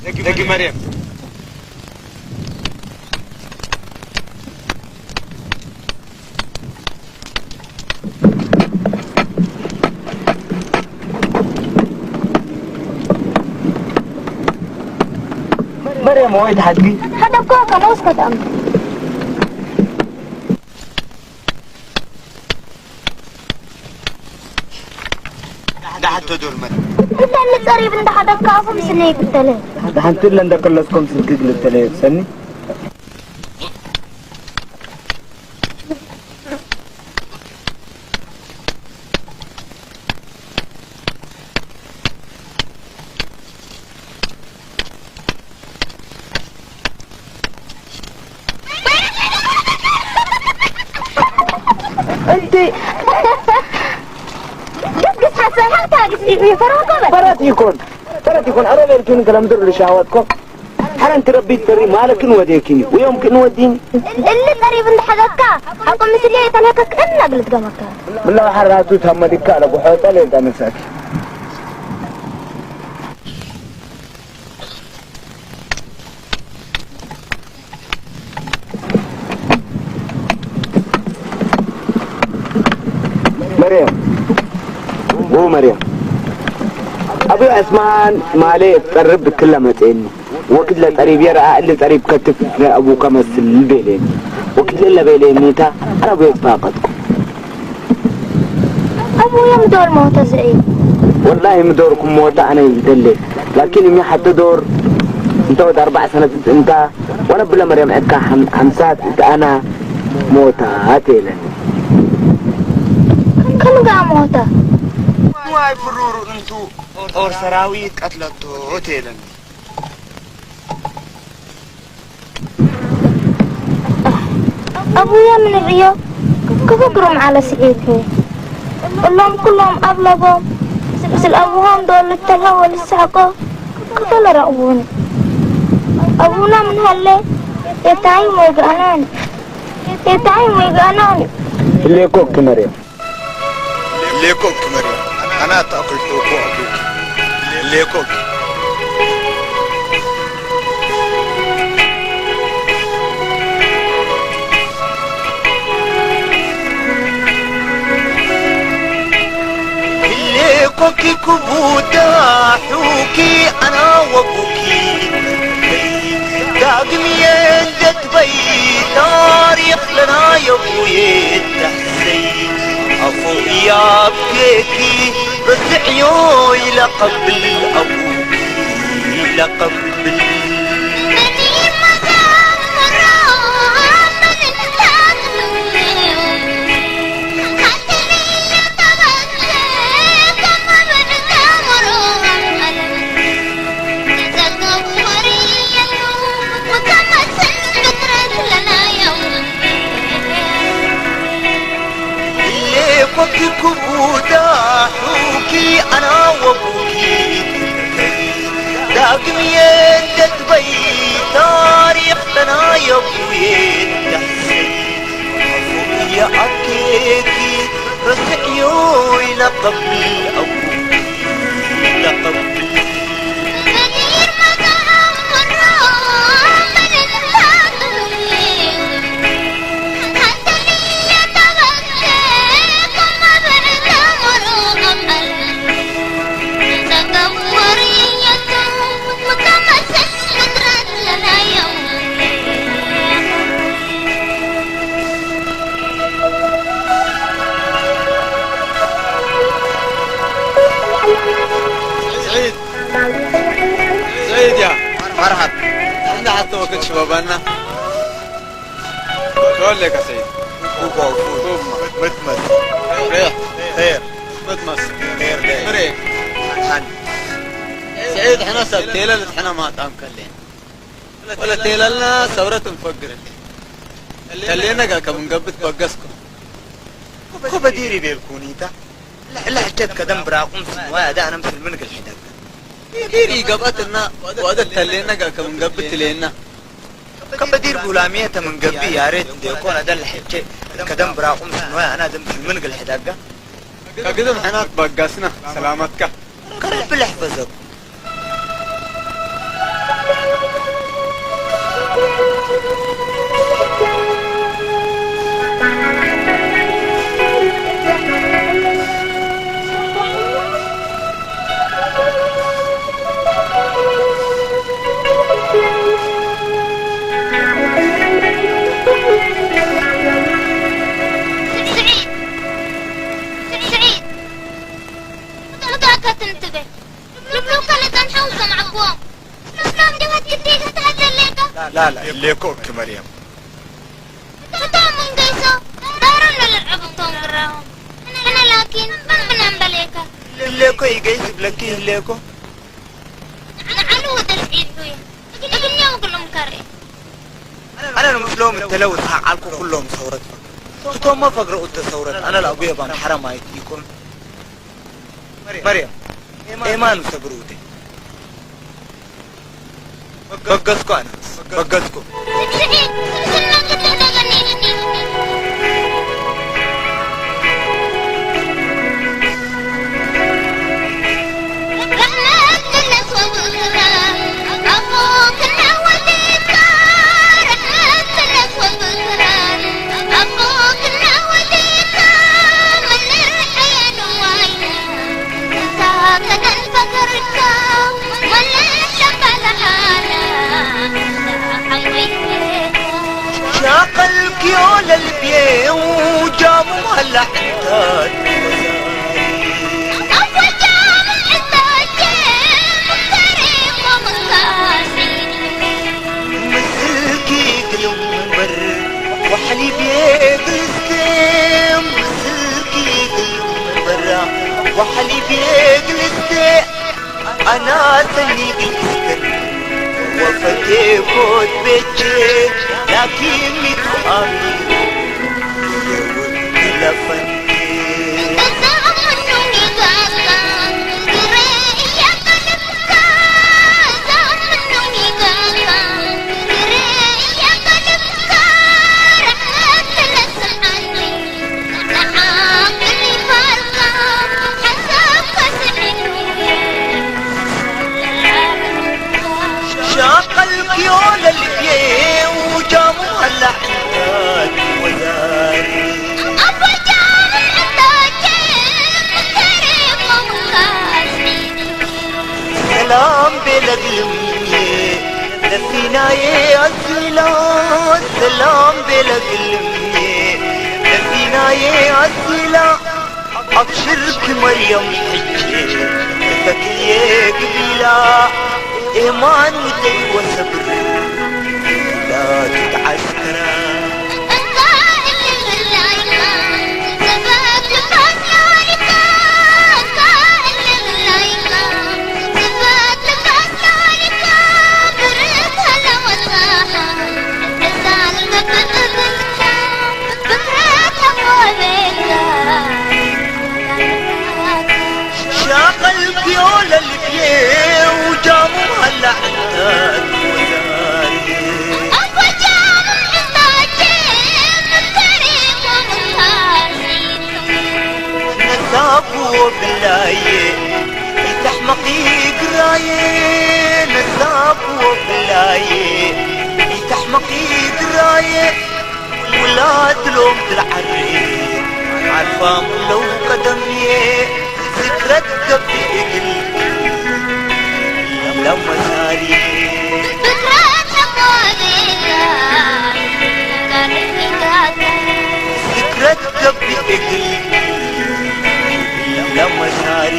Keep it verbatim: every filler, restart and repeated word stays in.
ደጊ መርየም። መርየም ወይ ተሐድጊ? ሐደግኮ ከነውስ ከተአምር። ዳሕቶ ዶል መርየም። እንተ እሊ ጸሪብ እንደ ሐደግካ አፉ ምስሌ ይግተለ። ሐንቲ እለ እንደ ቅለስኮም ስልክክ ልተለየ ሰኒ። እንቲ ገስገስ ሐሰን ሐታ ግስ ፈረህ ኮበል። ፈረት ይኮን፣ ፈረት ይኮን። አረ ቤልኪን ከለምድር ልሻወትኮ። ሐረን ትረቢት በሪ ማለክን ወዴኪኒ ወዮም ክን ወዲኒ። እሊ ቀሪብ እንደ ሐገካ ሐቆ ምስል የተለከክ እና ግልት ገመካ። ምን ለው ሐራቱ ተመልካ ለጉሖጠ ሌዳ ነሳኪ። መርየም፣ ቡ መርየም፣ አቡ ዐስማን ማሌ እት ቀርብ ብክለ መጽኤኒ። ወክድ ለጸሪብዬ ረአ፣ እሊ ጸሪብ ከትፍ እትነ አቡከ መስል ቤሌኒ። ወክድ ለእለ ቤሌኒታ፣ አነ አቡዬ ትፋቀድኩ። አቡዬ ምዶር ሞተ ዘይ? ወላሂ ምዶርኩም ሞተ አነ ይደሌ። ላኪን እኛ ሐተ ዶር እንተ ወድ አርበዕ ሰነት እት እንታ ወነብለ መርየም ዕድካ ሐም-፣ ሐምሳት እት አና ሞታ ቴለኒ። ከምጋ ሞታ? ዋይ ፍሩሩ እንቱ ጦር ሰራዊት ቀትለቶ ቴለኒ። አቡዬ ምን ርእዮ ክፉ ግሩም ዐለ ስዒድ ህዬ። እሎም ኩሎም አብለቦም ምስል አቡሆም ዶል ልተልሀ ወልሰሐቆ ክፈ ለረቅቡኒ። አቡነ ምን ሀለ ኤታይም ወይገአናኒ፣ ኤታይም ወይገአናኒ። ህሌኮ ክመሬ። ሌኮክ መርየም፣ አና ተአክልቶኮ አቡኪ። ሌኮክ። ሌኮኪ ክቡዳ ሑኪ አና ወቡኪ። ዳግምዬ እንዴ ትበይ ታሪክ ለና የቡዬ ተሕሰይ። አፎ ያብኬኪ ረስዕዮ ኢለቀብል አቡኪ ኢለቀብል። ሌኮኪ ክቡዳ ሑኪ አና ወቡኪ። ዳግምዬ እንዴ ትበይ ታሪክ ለና የቡዬ ተሕሰይ። አፎ ያብኬኪ ረስዕዮ ኢለቀብል አቡኪ ኢለቀብል። ሰዒድ፣ ሰዒድ ያ መርሐብ። እንደ ሐተ ወክድ ሽባባና ሾሌከ ሰዒድ። ፉቆ፣ ፉ-፣ ፉማ። ምትመስ። ሬሕ። ኼር። ምትመስ። ኼር ሌ። ምሬ። ሐን። ሰዒድ፣ ሕነ ሰብ ቴለል እት ሕነ ማጣም ከሌን። ወለቴለልና ሰውረት እንፈግር እንዴ። ተሌነ ጋከ ምን ገብእ ትበገስኮ። እኮ በዲር ኢቤልኩኒታ። ለሐጀት ከደም ብራቁም ስንዋይ አደ አነ ምስል ምን እግል ሕደግ። ዲር ኢገብአትና ወአደ ተሌነ ጋከ ምን ገብእ ትሌና። ከበዲር ጉላምየተ ምን ገብእ ያሬት እንዴ ኮን አደል ለሐቼ ከደም ብራቁም ስንወ አና ደም ስልምን እግል ሕደጋ። ከግድም ሕናት በጋስና ሰላመትከ። ከረቢ ለሕፈዘኩም። ስዒድ፣ ስዒድ፣ ምጣከት እንትበ ልብሉከ ለጸንሐው ሰምዐክዎም። ምስሎም ዲብ ግዴታ ተሐዘ ሌከ? ላላ፣ እሌኮ እኪ መርየም። ህቶም ምን ገይሶ ዳሮም ለልርዕብ ህቶም ግራሆም። ሕነ ላኪን ምን ምን አንበሌከ? እሌኮ ኢገይስ እብለኪ ህሌኮ። ነዓሉ ወደ ስዒድ ቡየ እግልኛ ወግልም ከርኤ። አነ ንምስሎም እተለ ወሰአልኩ ኩሎም ሰውረት ፈግረው። ህቶምመ ፈግረው እተ ሰውረት አነ ለአቡየ በአምሐረ ማይት ኢኮን። መርየም፣ ኤማን ሰብሩቴ። በገስኩ አነ፣ በገስኩ። ሻቀልክዮ ለልብዬ ወጃሙ ሀላ ዕንታት ወዛሪ። ምስልኪ ግልምበር ወሐሊብዬ ግልስቴ፣ ምስልኪ ግልምበር ወሐሊብዬ ግልስቴ፣ አናተኒ ግልስቴ ወፈቴ ኮት ቤቼ፣ ላኪን ሚቱ አሚር የውድ ለፈንቴ። ሻቀልክዮ ለልብዬ ወጃሙ ሀላ ዕንታት ወዛሪ። ሰላም ቤለ ግልምዬ ለፊናዬ አሲላ፣ ሰላም ቤለ ግልምዬ ለፊናዬ አሲላ። አብሽርኪ መርየም ሕቼ እተክዬ ግቢላ፣ ኤማን ውደይ ወሰብር ላ ትትዓስከራ። ሻቀልክዮ ለልብዬ ወጃሙ ሀላ ዕንታት ወዛሪ። ነሳኩ ወብላዬ ኢተሕመቂ ግራዬ፣ ነሳኩ ወብላዬ ኢተሕመቂ ግራዬ። ውላድ ሎም ትልዓሬ ዓርፋም ለው ቀደምዬ፣ ዝክረት ገብእ እግል ለመሳሪ። ዝክረት ገብእ እግል ለመሳሪ።